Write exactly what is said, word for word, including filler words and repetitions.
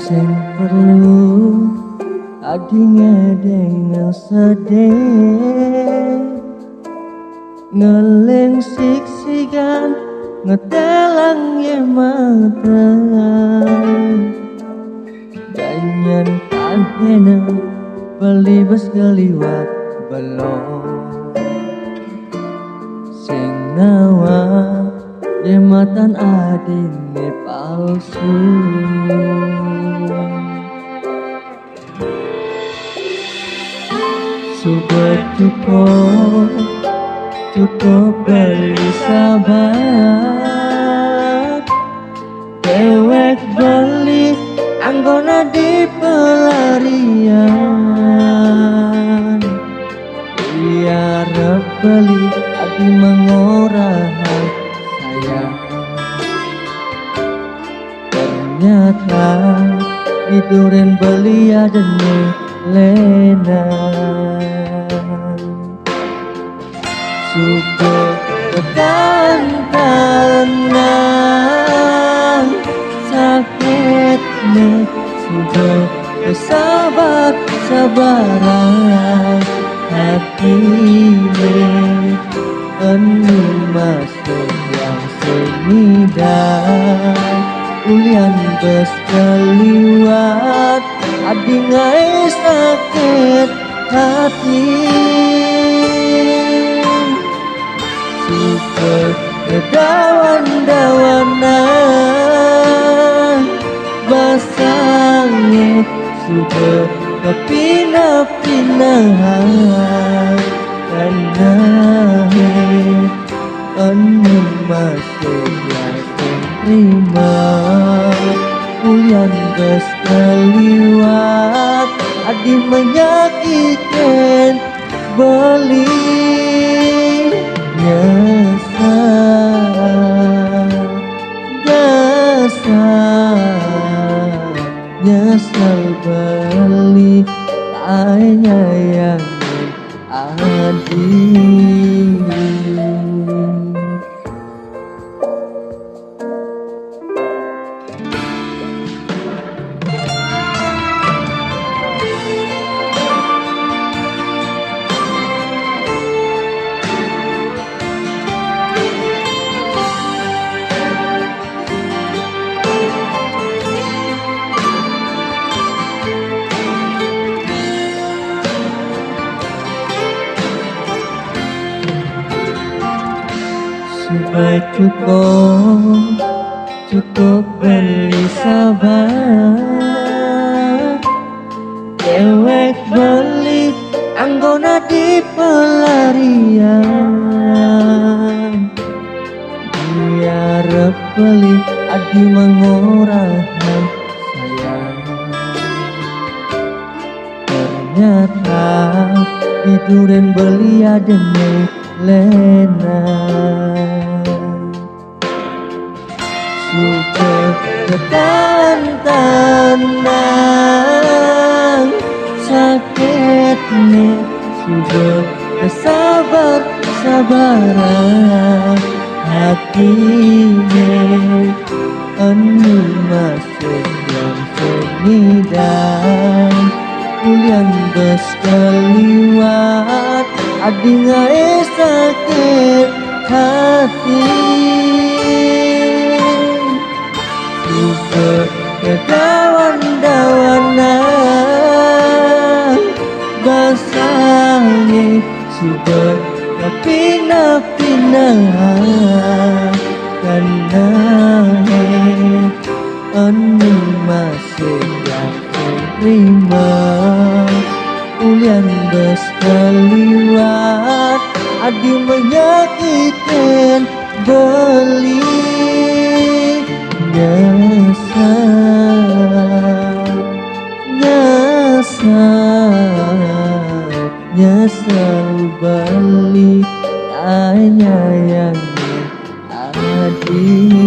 Sing perlu adi ngedeng sedih, ngeling siksikan, ngetelang ye mata. Danyan kahena beli bas keliwat belum. Sing nawa ye matan adine palsu. Suba cukup, cukup beli sabar. Dewek beli anggona di pelarian. Ia rebeli adi mengorahan sayang. Ternyata bidurin beli adene lena. Suba ketantanan sakitne, suba kesabar-sabaran hatine. Enu masih yang semida ulian bes keliwat adi ngae sakit hati. Suba kedawan-dawanan basange, suba kepinah-pinahan. Karena enu masih yang terima ulian bes keliwat adi menyakitkan beli. Nyesal, nyesal, nyesal beli, ai nyayang adi. Suba cukup, cukup beli sabar. Dewek beli anggona di pelarian. Ia rebeli adi mengorahan sayang. Ternyata bidurin beli adene lena. Suba ketantanan sakitne, suba kesabar-sabaran hatine. Enu masih yang semida ulian bes keliwat adi ngae sakit hati. Suba kedawan-dawanan basange, suba kepinah-pinahan. Karena enu masih yang terima ulian bes keliwat adi menyakitkan beli. Nyesal, nyesal, nyesal beli, ai nyayang adi.